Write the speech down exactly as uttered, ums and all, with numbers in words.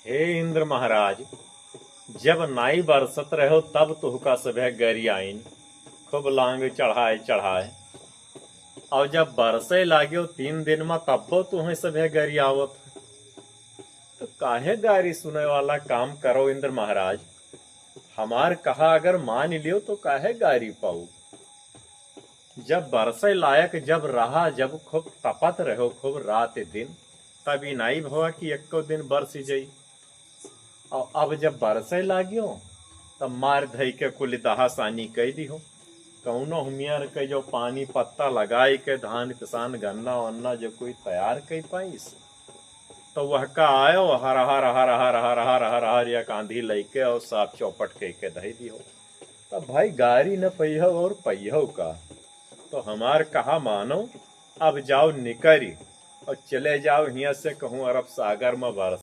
हे इंद्र महाराज, जब नाई बरसत रहो तब तुहका सभे गरियाइन, खूब लांग चढ़ाए चढ़ाए, और जब बरसे लाग्यो तीन दिन में तब्बो तुहें सभे गरियावत। तो काहे गारी सुने वाला काम करो इंद्र महाराज? हमार कहा अगर मान लियो तो काहे गारी पाऊ? जब बरसे लायक जब रहा, जब खूब तपत रहो खूब रात दिन, तब ई नाई भवा कि एक्को दिन बरस जाई। और अब जब बरसे लाग्यो, तब मार धई के कुल दहा सानी कई दिहो। कौनो हुमियर के जो पानी पत्ता लगाई के धान किसान गन्ना वन्ना जो कोई तैयार कई पाइस, तो वह का आयो हर हर हर हर हर हर हर हर एक आंधी लइके और साफ चौपट कई के धई दिहो। तब भाई गारी न पहियो और पहियो का, तो हमार कहा मानो, अब जाओ निकरी और चले जाओ हियाँ से कहूँ अरब सागर में बरस